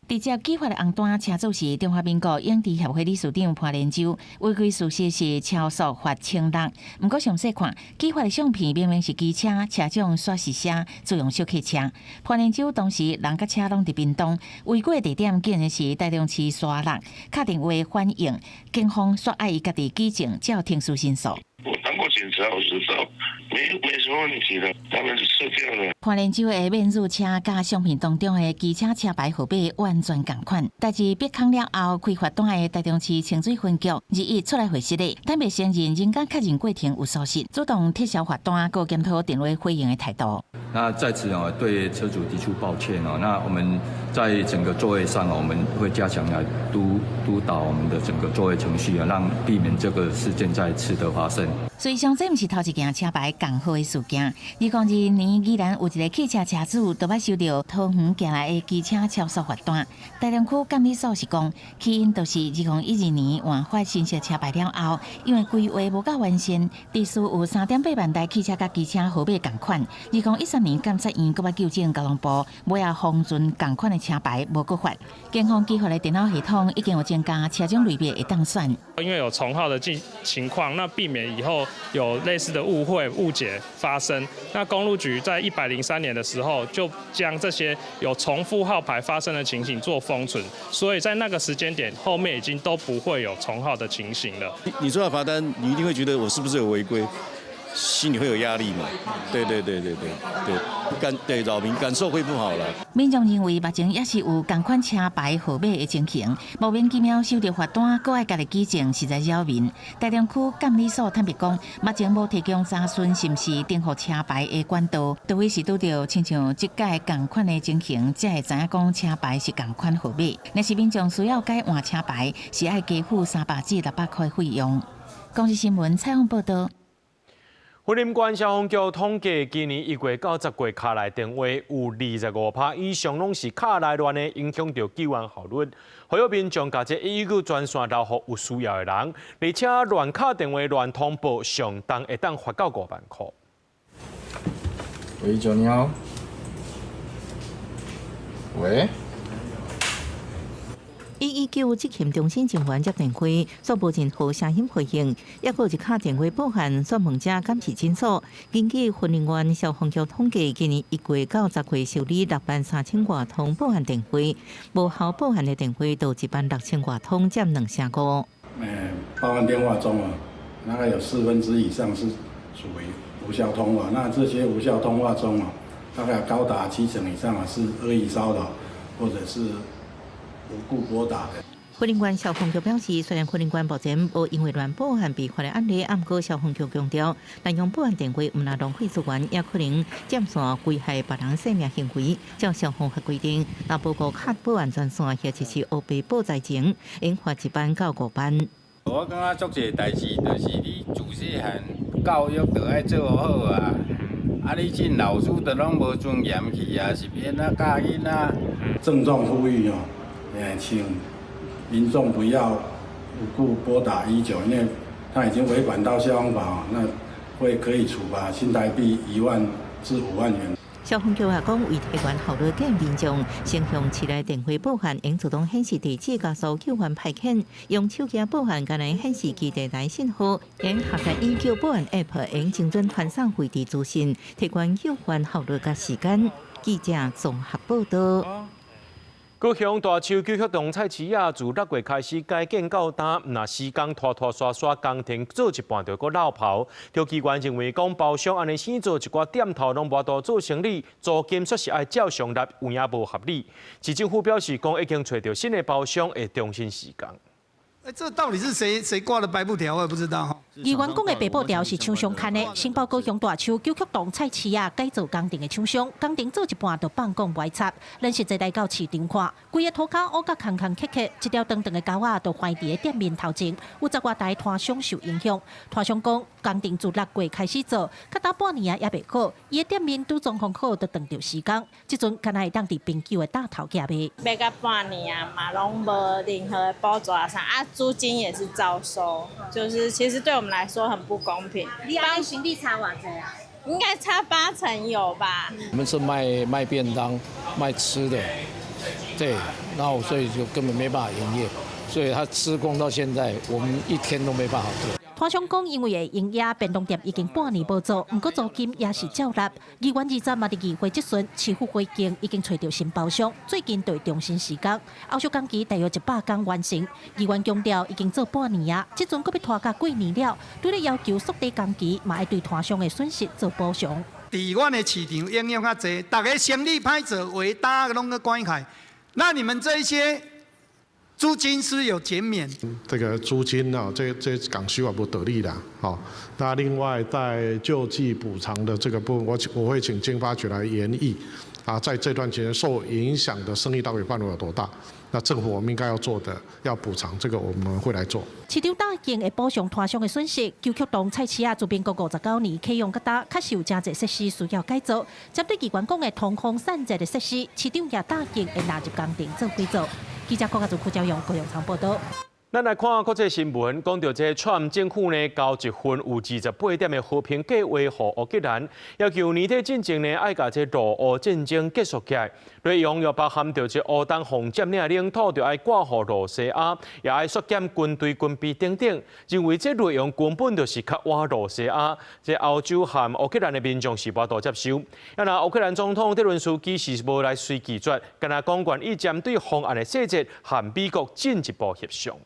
直接寄發的紅單，車主是中華民國養豬協會理事長潘連洲，違規事實是超速罰1600。毋過詳細看，寄發的相片明明是機車，車長煞是寫自用小客車。潘連洲當時人佮車攏佇屏東，違規的地點竟然是台中市沙鹿，敲電話反映，警方煞愛伊家己舉證，才有程序申訴。我當過警察，我知道，沒什麼問題的，他們就撤掉了。潘連洲的免入車佮相片當中的機車車牌號碼完全仝款，代誌逼空了後，開罰單的台中市清水分局日一出來回釋的，但袂承認人工確認過程有疏失，主動撤銷罰單，閣檢討電話回應的態度。那在此哦，對車主提出抱歉哦。那我們在整個作業上，我們會加強來督導我們的整個作業程序啊，讓避免這個事件再次的發生。所以上這毋是頭一件車牌仝號的事件。2022年，宜蘭有一個汽車車主，就捌收著桃園寄來的機車超速罰單。台中區監理所是講，起因就是2012年換發新式車牌了後，因為規劃無夠完善，致使有3.8萬台汽車佮機車號碼仝款。2013年監察院閣捌糾正交通部，尾仔封存仝款的車牌無閣發。警方寄發的電腦系統已經有增加車種類別會當選。因為有重號的情況，那避免以後有類似的誤會誤解發生。那公路局在103年的時候，就將這些有重複號牌發生的情形做封存，所以在那個時間點後面已經都不會有重號的情形了。你收到罰單，你一定會覺得我是不是有違規？心裡會有壓力嘛？對對對對對對，對擾民感受會不好啦。民眾認為目前也是有仝款車牌號碼的情形，莫名其妙收著罰單，閣愛家己舉證，實在擾民。台中區監理所坦白講，目前無提供查詢是毋是顛覆車牌的管道，除非是拄著親像這屆仝款的情形，才會知影講車牌是仝款號碼。若是民眾需要改換車牌，是愛加付300至600塊費用。公視新聞採訪報導。雲林縣消防局統計，今年1月到10月，卡內電話有25%以上攏是卡內亂的，影響著救援效率。呼籲民眾共這119專線留予有需要的人，而且亂敲電話亂通報，上重會當罰到5萬塊。喂，119你好。喂。119執勤中心人員接電話，煞無任何聲音回應，抑閣有一敲電話報案，詢問者敢是診所。根據雲林縣消防局統計，今年1月到10月受理6萬3千外通報案電話，無效報案的電話就1萬6千外通，佔2成5。報案電話中啊，大概有1/4以上是屬於無效通話。那這些無效通話中啊，大概高達7成以上啊是惡意騷擾或者是無故撥打的。雲林縣消防局表示，雖然雲林縣目前無因為亂報案被罰的案例，毋過消防局強調，濫用報案電話毋但浪費資源，也可能佔線危害別人性命行為。照消防法規定，若無顧敲報案專線或者是烏白報災情，應罰1萬到5萬。我感覺足濟代誌，就是你自細漢教育就愛做好啊。啊，你這老師都攏無尊嚴去啊，是欲按怎教囡仔？鄭重呼籲哦，請民眾不要無故撥打119，因為他已經違反到消防法，那會可以處罰新台幣1萬至5萬元。消防局也講，為提懸效率，建議民眾先向市內電話報案，應自動顯示地址佮搜救員派遣，用手機報案，敢若顯示基地台信號，應下載119報案 App，應精準傳送位置資訊，提懸救援效率佮時間。記者綜合報道。高雄大樹九曲洞菜市仔，自6月開始改建到今，若時工拖拖沙沙，工程做一半就閣落跑。著機關認為講包商按呢先做一寡店頭攏無法度做生理，租金煞是愛照常納，有影無合理。市政府表示講已經揣著新的包商會重新施工。欸，這到底是誰誰掛的白布條？我也不知道。議員講的白布條是廠商牽的，承包高雄大樹九曲洞菜市仔改造工程的廠商，工程做一半就放工無愛插。咱實際來到市場看，規个塗跤烏甲空空缺缺，一條長長的溝仔就橫佇咧店面頭前，有10外台攤商受影響。攤商講，工程自6月開始做，較早半年啊猶未好，伊的店面拄裝潢好，就斷著時工。這陣敢若會當佇冰久的擔頭寄賣。賣甲半年啊，嘛攏無任何的補助啥啊，租金也是照收，就是其實對我們來說很不公平。你按生意差偌濟啊？應該差8成有吧。我們是賣便當、賣吃的，對，然後所以就根本沒辦法營業，所以他施工到現在，我們一天都沒辦法做。攤商講，因為會營業便當店已經半年無做，毋過租金也是照納。議員20嘛佇議會質詢，市府回應已經揣著新包商，最近就會重新施工，後續工期大約100天完成。議員強調，已經做半年啊，這陣閣欲拖甲過年了，除了要求縮短工期，嘛愛對攤商的損失做補償。佇阮的市場影響較濟，逐家生意歹做，話單攏閣關開，那你們這一些租金是有減免？這個租金啊，這講實話無道理啦，吼。那另外在救濟補償的這個部分，我會請經發局來研議，啊，在這段期間受影響的生意到底範圍有多大？那政府我們應該要做的，要補償，這個我們會來做。市長答應會補償攤商的損失。九曲洞菜市仔自民國59年啟用到今，確實有真濟設施需要改造。針對議員講的通風散熱的設施，市長也答應會納入工程做改造。記者郭家祖、郭昭勇、高永昌報道。咱來看國際新聞，講著這川普政府呢，交一份有28點的和平計劃予烏克蘭，要求年底進前呢，愛共這俄烏戰爭結束起來。內容又包含著這烏東防佔領領土，就愛割予羅西亞，也愛縮減軍隊軍備等等。認為這內容根本就是較倚羅西亞，這歐洲和烏克蘭的民眾是無法度接受。啊，若烏克蘭總統澤倫斯基是無來隨拒絕，敢若講願意針對方案的細節和美國進一步協商。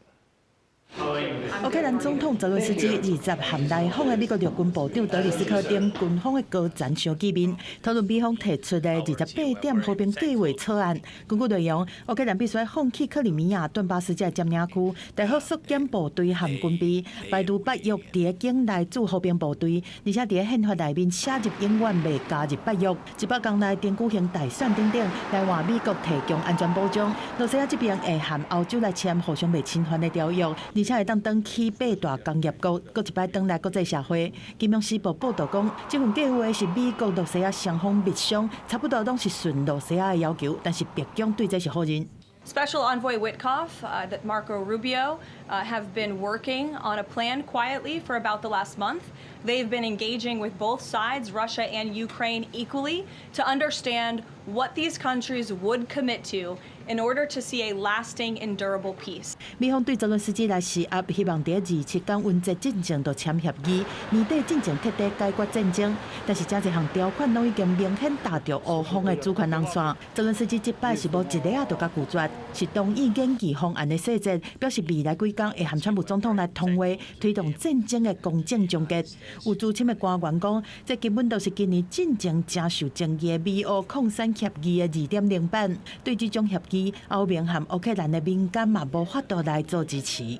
烏克蘭總統澤倫斯基20和來訪的美國陸軍部長德里斯科等軍方的高層相見面，討論美方提出的28點和平計劃草案。根據內容，烏克蘭必須放棄克里米亞、頓巴斯這佔領區，大幅縮減部隊和軍備，排除北約佇境內駐和平部隊，而且佇憲法內面寫入永遠袂加入北約。100天內定舉行大選等等，來換美國提供安全保障。羅西亞這邊會和歐洲來簽互相袂侵犯的條約，而且會當轉去八大工業國，閣一擺轉來國際社會。金融時報報導講，這份計劃是美國、羅西亞雙方密商，差不多攏是順羅西亞的要求，但是白宮對這是否認。 Special Envoy Witkoff, that Marco Rubio have been working on a plan quietly for about the last month. They've been engaging with both sides, Russia and Ukraine, equally to understand what these countries would commit to in order to see a lasting and durable peace. 美方對澤倫斯基來施壓，希望佇27天溫節進前就簽協議，年底進前徹底解決戰爭。但是這一項條款攏已經明顯踏著烏方的主權紅線。澤倫斯基這擺是無一下仔就共拒絕，是同意研議方案的細節，表示未來幾工會和川普總統來通話，推動戰爭的公正終結。有資深的官員講，這根本就是今年進前誠受爭議的美烏礦產協議的2.0版。對這種協議，歐盟和烏克蘭的民間嘛無法度來做支持。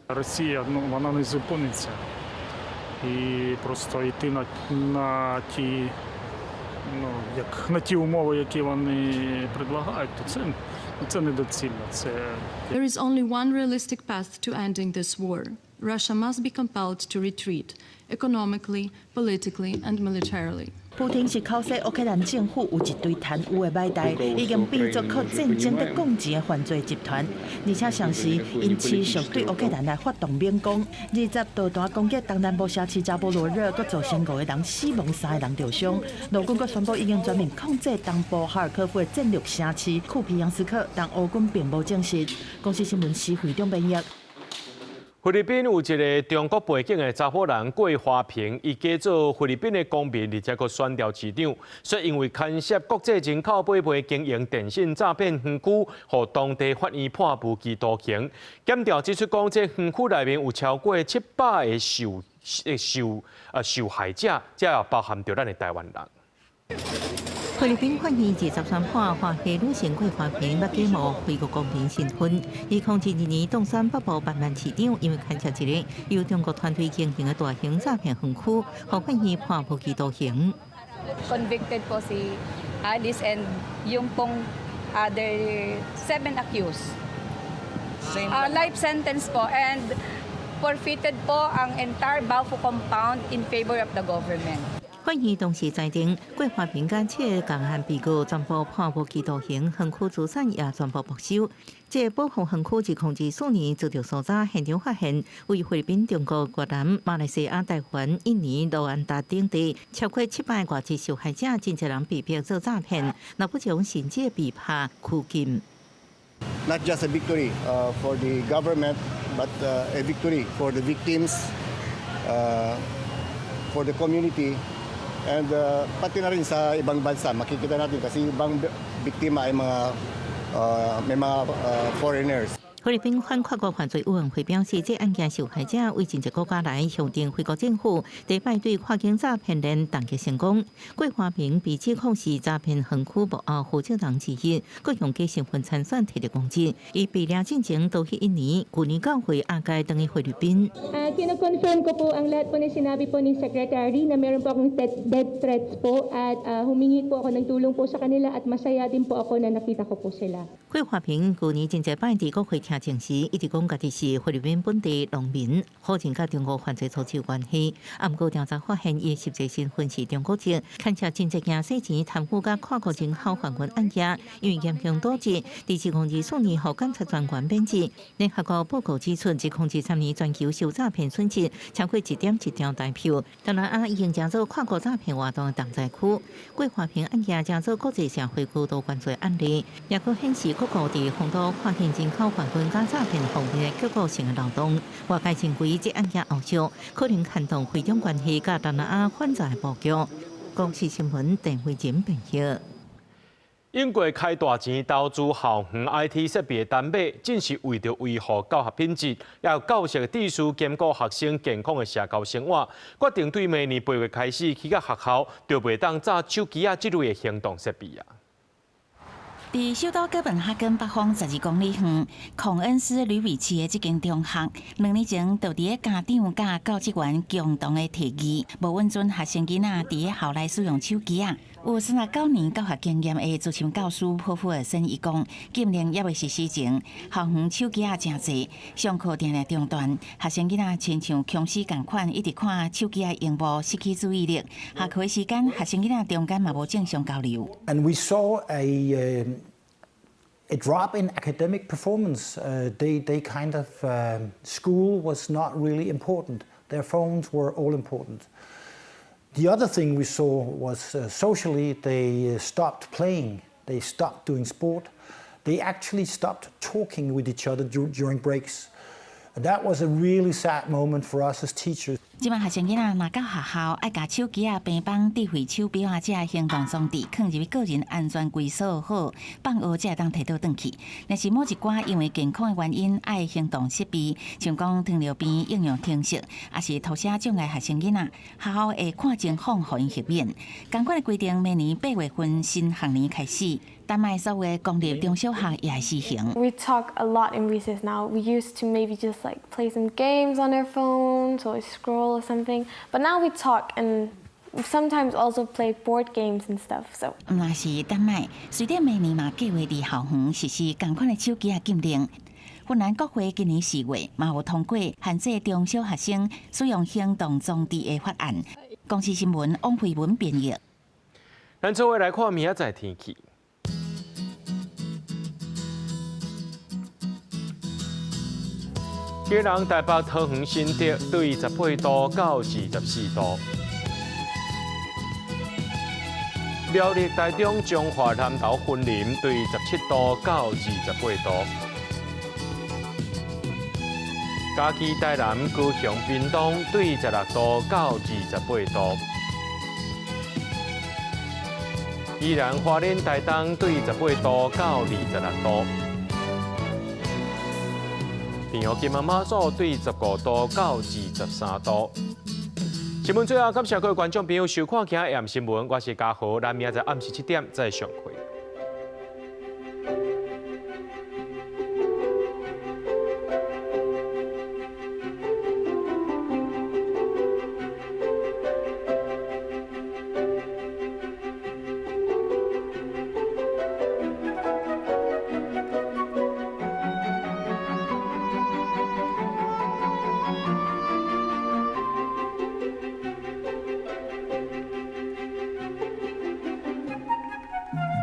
Росія ну вона не зупиниться і просто йти на ті, ну як на ті умови, які вони предлагають, то це недоцільно. Це There is only one realistic path to ending this war. Russia must be compelled to retreat economically, politically, and militarily. 普丁是口說烏克蘭政府有一堆貪污的買代，已經變作靠戰爭得貢錢的犯罪集團，而且同時𪜶持續對烏克蘭來發動猛攻。20導彈攻擊東南部城市扎波羅熱，閣造成五個人死亡，三個人受傷。俄軍閣宣布已經全面控制東部哈爾科夫的戰略城市庫皮揚斯克，但烏軍並無證實。公視新聞施惠中編譯。菲律賓有一个中國背景的查某人郭華平，伊假做菲律賓的公民，而且閣選調市長，卻因為牽涉國際人口買賣、經營電信詐騙園區，予當地法院判無期徒刑。檢調指出講，這園區內面有超過700個受害者，這也包含著咱的台灣人。菲律賓法院23判華裔女性郭華平欲假冒菲國公民身份，2022年當選北部班曼市長，因為牽涉一個由中國團隊經營的大型詐騙園區，予法院判無期徒刑。 Convicted po si Alice and yung pong other seven accused. Life sentence po and forfeited po ang entire Baofu compound in favor of the government. 法院當時裁定，郭華平佮七个共犯被告全部判無期徒刑，園區資產也全部沒收。這個寶富園區2024年遭著搜查，現場發現位菲律賓、中國、越南、馬來西亞、台灣、印尼、盧安達等地超過700外籍受害者，真濟人被迫做詐騙，若不將甚至被拍拘禁。 Not just a victory for the government, but a victory for the victims, for the community, and pati na rin sa ibang bansa. Makikita natin kasi ibang biktima ay may mga foreigners. 菲律賓反跨國犯罪委員會表示，這案件受害者為真濟國家來向定菲國政府，第一擺對跨境詐騙鏈凍結成功。郭華平被指控是詐騙園區幕後負責人之一，閣用假身份參選提著公職。伊被掠進前逃去印尼，舊年9月押解轉去菲律賓。 Kino-confirm ko po ang lahat po ng sinabi po ni Secretary na meron po akong death threats po at humingi po ako ng tulong po sa kanila at masaya din po ako na nakita ko po sila. 郭華平舊年真濟擺佇國會聽證時，一直講家己是菲律賓本地農民，否認佮中國犯罪組織有關係。啊，毋過調查發現，伊實際身份是中國籍，牽涉真濟件洗錢、貪污佮跨國人口販運案件，因為嚴重瀆職，佇2024年予檢察專員免職。聯合國報告指出，2023年全球受詐騙損失超過1.1兆台票，東南亞已經成做跨國詐騙活動的重災區。郭華平案件成做國際社會高度關注的案例，也閣顯示各國佇防堵跨境人口販運佮詐騙方面的結構性的漏洞。外界認為，這案件後續可能牽動菲中關係佮東南亞反詐的布局。公視新聞鄧慧靜編譯。英國開大錢投資校園 IT 設備的單位，正是為著維護教學品質，也有教育秩序兼顧學生健康的社交生活，決定對明年8月開始去到學校，就袂當紮手機仔這類的行動設備啊。佇首都哥本哈根北方12公里遠，孔恩斯呂比市的這間中學，2年前就佇咧家長佮教職員共同的提議，無允准學生囡仔佇咧校內使用手機仔。有39年教學經驗的資深教師普夫爾森伊講，禁令猶未實施前，校園手機仔誠濟，上課定定中斷，學生囡仔親像殭屍仝款，一直看手機仔螢幕，失去注意力。下課時間，學生囡仔中間嘛無正常交流。 And we saw a drop in academic performance. They kind of school was not really important. Their phones were all important. The other thing we saw was socially they stopped playing, they stopped doing sport, they actually stopped talking with each other during breaks. And that was a really sad moment for us as teachers. 這擺學生囡仔若到學校，愛共手機仔、平板、智慧手錶仔這行動裝置，囥入去個人安全櫃鎖好，放學才會當提倒轉去。若是某一寡因為健康的原因愛行動設備，像講糖尿病應用程式，抑是塗寫障礙學生囡仔，學校會看情況予𪜶豁免。仝款的規定，明年8月份新學年開始，丹麥所有的公立中小學也會實行。 We talk a lot in recess now. We used to maybe just like play some games on our phones or scroll or something, but now we talk and sometimes also play board games and stuff. So. 毋但是丹麥，瑞典明年嘛計劃佇校園實施仝款的手機仔禁令。芬蘭國會今年4月嘛有通過限制中小學生使用行動裝置的法案。公視新聞王慧文編譯。咱做伙來看明仔載天氣。基隆、台北、桃園、新竹對18度到24度；苗栗、台中、彰化、南投、雲林對17度到28度；嘉義、台南、高雄、屏東對16度到28度；宜蘭、花蓮、台東對18度到26度。平和金門馬祖對15度到23度。新聞最後，感謝各位觀眾朋友收看今日暗新聞，我是嘉豪，咱明仔載暗時7點再相會。